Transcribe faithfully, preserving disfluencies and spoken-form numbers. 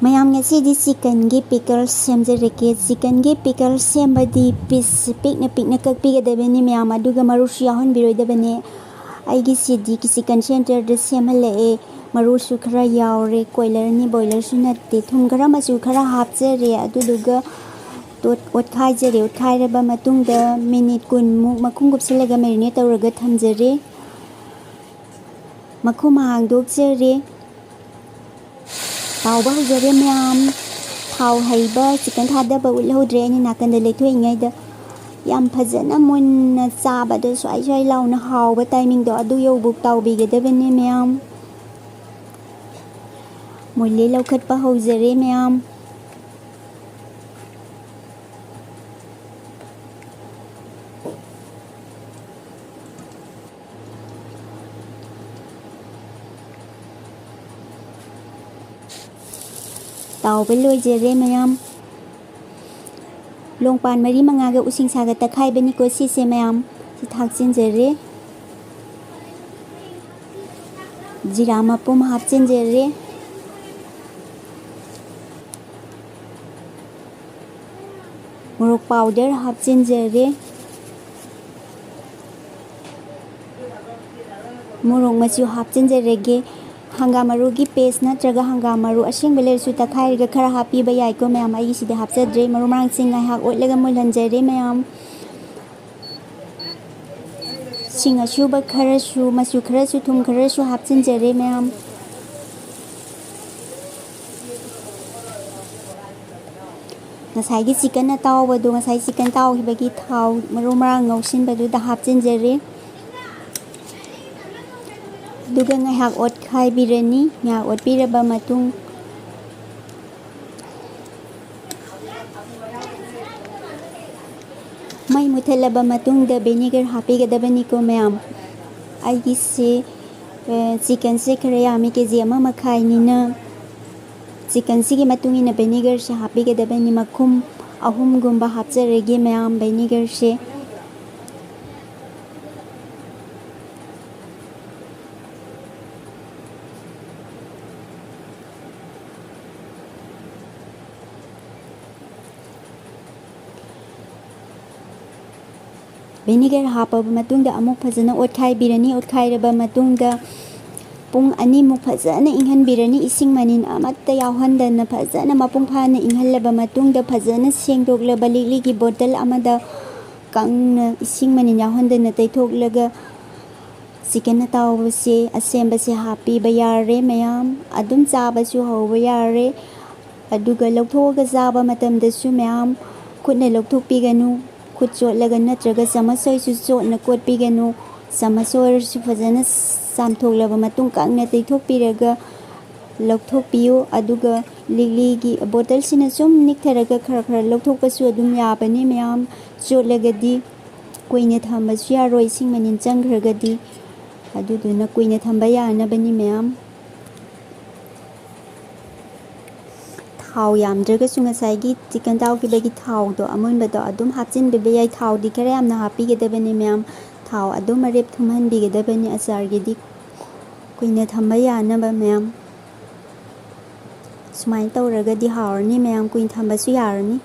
ꯃꯌꯥꯝ, ꯉꯁꯤꯗꯤ ꯆꯤꯀꯟꯒꯤ pickle ꯁꯦꯝꯖꯔꯒꯦ꯫ ꯆꯤꯀꯟꯒꯤ pickle ꯁꯦꯝꯕꯗꯤ piece ꯄꯤꯛꯅ ꯄꯤꯛꯅ ꯀꯛꯄꯤꯒꯗꯕꯅꯤ ꯃꯌꯥꯝ, ꯑꯗꯨꯒ ꯃꯔꯨꯁꯨ ꯌꯥꯎꯍꯟꯕꯤꯔꯣꯏꯗꯕꯅꯤ꯫ ꯑꯩꯒꯤꯁꯤꯗꯤ ꯆꯤꯀꯟ ꯁꯦꯟꯇꯔꯗ ꯁꯦꯝꯍꯜꯂꯛꯑꯦ꯫ ꯃꯔꯨꯁꯨ ꯈꯔ ꯌꯥꯎꯔꯦ, ꯀꯣꯏꯂꯔꯅꯤ, ꯕꯣꯏꯂꯔꯁꯨ ꯅꯠꯇꯦ꯫ ꯊꯨꯝ ꯈꯔ, ꯃꯆꯨ ꯈꯔ ꯍꯥꯞꯆꯔꯦ, ꯑꯗꯨꯗꯨꯒ ꯇꯣꯠ-, ꯑꯣꯠꯈꯥꯏꯖꯔꯦ꯫ ꯑꯣꯠꯈꯥꯏꯔꯕ ꯃꯇꯨꯡꯗ ꯃꯤꯅꯤꯠ ꯀꯨꯟꯃꯨꯛ ꯃꯈꯨꯝ ꯀꯨꯞꯁꯤꯜꯂꯒ ꯃꯦꯔꯤꯅꯦꯠ ꯇꯧꯔꯒ ꯊꯝꯖꯔꯦ꯫ ꯃꯈꯨꯝ ꯍꯥꯡꯗꯣꯛꯆꯔꯦ꯫ ꯇꯥꯎꯕ ꯍꯧꯖꯔꯦ ꯃꯌꯥꯝ꯫ ꯊꯥꯎ ꯍꯩꯕ, ꯆꯤꯀꯟ ꯊꯥꯗꯕ ꯎꯠꯍꯧꯗ꯭ꯔꯦ ꯑꯩꯅ ꯅꯥꯀꯟꯗ ꯂꯩꯊꯣꯛꯏꯉꯩꯗ꯫ ꯌꯥꯝ ꯐꯖꯅ ꯃꯨꯟꯅ ꯆꯥꯕꯗ ꯁ꯭ꯋꯥꯏ ꯁ꯭ꯋꯥꯏ ꯂꯥꯎꯅ ꯍꯥꯎꯕ ꯇꯥꯏꯃꯤꯡꯗꯣ ꯑꯗꯨ ꯌꯧꯕꯨꯛ ꯇꯥꯎꯕꯤꯒꯗꯕꯅꯤ ꯃꯌꯥꯝ꯫ ꯃꯨꯜꯂꯦ, ꯂꯧꯈꯠꯄ ꯍꯧꯖꯔꯦ ꯃꯌꯥꯝ꯫ ꯇꯥꯎꯕ ꯂꯣꯏꯖꯔꯦ ꯃꯌꯥꯝ꯫ ꯂꯣꯡꯄꯥꯟ ꯃꯔꯤ ꯃꯉꯥꯒ ꯎꯁꯤꯡꯁꯥꯒ ꯇꯛꯈꯥꯏꯕꯅꯤꯀꯣ ꯁꯤꯁꯦ ꯃꯌꯥꯝ꯫ ꯁꯤ ꯊꯥꯛꯆꯤꯟꯖꯔꯦ꯫ ꯖꯤꯔꯥ ꯃꯄꯨꯝ ꯍꯥꯞꯆꯤꯟꯖꯔꯦ꯫ ꯃꯣꯔꯣꯛ ꯄꯥꯎꯗꯔ ꯍꯥꯞꯆꯤꯟꯖꯔꯦ꯫ ꯃꯣꯔꯣꯛ ꯃꯆꯨ ꯍꯥꯞꯆꯤꯟꯖꯔꯒꯦ꯫ ꯍꯪꯒꯥꯝ ꯃꯔꯨꯒꯤ ꯄꯦꯁ ꯅꯠꯇ꯭ꯔꯒ ꯍꯪꯒꯥꯝ ꯃꯔꯨ ꯑꯁꯦꯡꯕ ꯂꯩꯔꯁꯨ ꯇꯛꯈꯥꯏꯔꯒ ꯈꯔ ꯍꯥꯞꯄꯤꯕ ꯌꯥꯏꯀꯣ ꯃꯌꯥꯝ꯫ ꯑꯩꯒꯤꯁꯤꯗꯤ ꯍꯥꯞꯆꯗ꯭ꯔꯦ꯫ ꯃꯔꯨ ꯃꯔꯥꯡꯁꯤꯡ ꯉꯥꯏꯍꯥꯛ ꯑꯣꯠꯂꯒ ꯃꯨꯜꯍꯟꯖꯔꯦ ꯃꯌꯥꯝ꯫ ꯁꯤꯡ ꯑꯁꯨꯕ ꯈꯔꯁꯨ, ꯃꯆꯨ ꯈꯔꯁꯨ, ꯊꯨꯝ ꯈꯔꯁꯨ ꯍꯥꯞꯆꯤꯟꯖꯔꯦ ꯃꯌꯥꯝ꯫ ꯉꯁꯥꯏꯒꯤ ꯆꯤꯀꯟ ꯑꯇꯥꯎꯕꯗꯣ, ꯉꯁꯥꯏ ꯆꯤꯀꯟ ꯇꯥꯎꯈꯤꯕꯒꯤ ꯊꯥꯎ, ꯃꯔꯨ ꯃꯔꯥꯡ ꯉꯧꯁꯤꯟꯕꯗꯨꯗ ꯍꯥꯞꯆꯤꯟꯖꯔꯦ꯫ ꯑꯗꯨꯒ ꯉꯥꯏꯍꯥꯛ ꯑꯣꯠꯈꯥꯏꯕꯤꯔꯅꯤ꯫ ꯉꯥꯏꯍꯥꯛ ꯑꯣꯠꯄꯤꯔꯕ ꯃꯇꯨꯡ, ꯃꯩ ꯃꯨꯊꯠꯂꯕ ꯃꯇꯨꯡꯗ ꯚꯤꯅꯦꯒꯔ ꯍꯥꯞꯄꯤꯒꯗꯕꯅꯤꯀꯣ ꯃꯌꯥꯝ꯫ ꯑꯩꯒꯤꯁꯤ, ꯑ, ꯆꯤꯀꯟꯁꯦ ꯈꯔ ꯌꯥꯝꯃꯤ, ꯀꯦ ꯖꯤ ꯑꯃ ꯃꯈꯥꯏꯅꯤꯅ꯫ ꯆꯤꯀꯟꯁꯤꯒꯤ ꯃꯇꯨꯡ ꯏꯟꯅ ꯚꯤꯅꯦꯒꯔꯁꯦ ꯍꯥꯞꯄꯤꯒꯗꯕꯅꯤ꯫ ꯃꯈꯨꯝ ꯑꯍꯨꯝꯒꯨꯝꯕ ꯍꯥꯞꯆꯔꯒꯦ ꯃꯌꯥꯝ, ꯚꯤꯅꯦꯒꯔꯁꯦ꯫ ꯚꯤꯅꯤꯒꯔ ꯍꯥꯞꯄꯕ ꯃꯇꯨꯡꯗ ꯑꯃꯨꯛ ꯐꯖꯅ ꯑꯣꯠꯈꯥꯏꯕꯤꯔꯅꯤ꯫ ꯑꯣꯠꯈꯥꯏꯔꯕ ꯃꯇꯨꯡꯗ ꯄꯨꯡ ꯑꯅꯤꯃꯨꯛ ꯐꯖꯅ ꯏꯪꯍꯟꯕꯤꯔꯅꯤ꯫ ꯏꯁꯤꯡ ꯃꯅꯤꯟ ꯑꯃꯠꯇ ꯌꯥꯎꯍꯟꯗꯅ ꯐꯖꯅ ꯃꯄꯨꯡ ꯐꯥꯅ ꯏꯪꯍꯜꯂꯕ ꯃꯇꯨꯡꯗ ꯐꯖꯅ ꯁꯦꯡꯗꯣꯛꯂꯕ ꯂꯤꯛꯂꯤꯒꯤ ꯕꯣꯇꯜ ꯑꯃꯗ ꯀꯪꯅ ꯏꯁꯤꯡ ꯃꯅꯤꯟ ꯌꯥꯎꯍꯟꯗꯅ ꯇꯩꯊꯣꯛꯂꯒ ꯆꯤꯀꯟ ꯑꯇꯥꯎꯕꯁꯦ ꯑꯁꯦꯝꯕꯁꯦ ꯍꯥꯞꯄꯤꯕ ꯌꯥꯔꯦ ꯃꯌꯥꯝ꯫ ꯑꯗꯨꯝ ꯆꯥꯕꯁꯨ ꯍꯧꯕ ꯌꯥꯔꯦ꯫ ꯑꯗꯨꯒ ꯂꯧꯊꯣꯛꯑꯒ ꯆꯥꯕ ꯃꯇꯝꯗꯁꯨ ꯃꯌꯥꯝ ꯈꯨꯠꯅ ꯂꯧꯊꯣꯛꯄꯤꯒꯅꯨ꯫ ꯈꯨꯠ ꯆꯣꯠꯂꯒ ꯅꯠꯇ꯭ꯔꯒ ꯆꯥꯃꯁ ꯑꯣꯏꯔꯁꯨ ꯆꯣꯠꯅ ꯀꯣꯠꯄꯤꯒꯅꯨ꯫ ꯆꯥꯃꯁ ꯑꯣꯏꯔꯁꯨ ꯐꯖꯅ ꯆꯥꯝꯊꯣꯛꯂꯕ ꯃꯇꯨꯡ ꯀꯪꯅ ꯇꯩꯊꯣꯛꯄꯤꯔꯒ ꯂꯧꯊꯣꯛꯄꯤꯌꯨ꯫ ꯑꯗꯨꯒ ꯂꯤꯛꯂꯤꯒꯤ ꯕꯣꯇꯜꯁꯤꯅ ꯁꯨꯝ ꯅꯤꯛꯊꯔꯒ ꯈꯔ ꯈꯔ ꯂꯧꯊꯣꯛꯄꯁꯨ ꯑꯗꯨꯝ ꯌꯥꯕꯅꯤ ꯃꯌꯥꯝ꯫ ꯆꯣꯠꯂꯒꯗꯤ ꯀꯨꯏꯅ ꯊꯝꯕꯁꯨ ꯌꯥꯔꯣꯏ, ꯏꯁꯤꯡ ꯃꯅꯤꯟ ꯆꯪꯈ꯭ꯔꯒꯗꯤ꯫ ꯑꯗꯨꯗꯨꯅ ꯀꯨꯏꯅ ꯊꯝꯕ ꯌꯥꯅꯕꯅꯤ ꯃꯌꯥꯝ꯫ ꯊꯥꯎ ꯌꯥꯝꯗ꯭ꯔꯒꯁꯨ ꯉꯁꯥꯏꯒꯤ ꯆꯤꯀꯟ ꯇꯥꯎꯈꯤꯕꯒꯤ ꯊꯥꯎꯗꯣ ꯑꯃꯨꯟꯕꯗꯣ ꯑꯗꯨꯝ ꯍꯥꯞꯆꯤꯟꯕꯤꯕ ꯌꯥꯏ꯫ ꯊꯥꯎꯗꯤ ꯈꯔ ꯌꯥꯝꯅ ꯍꯥꯞꯄꯤꯒꯗꯕꯅꯤ ꯃꯌꯥꯝ꯫ ꯊꯥꯎ ꯑꯗꯨꯝ ꯑꯔꯦꯞ ꯊꯨꯝꯍꯟꯕꯤꯒꯗꯕꯅꯤ ꯑꯆꯥꯔꯒꯤꯗꯤ, ꯀꯨꯏꯅ ꯊꯝꯕ ꯌꯥꯅꯕ ꯃꯌꯥꯝ꯫ ꯁꯨꯃꯥꯏꯅ ꯇꯧꯔꯒꯗꯤ ꯍꯥꯎꯔꯅꯤ ꯃꯌꯥꯝ, ꯀꯨꯏꯅ ꯊꯝꯕꯁꯨ ꯌꯥꯔꯅꯤ꯫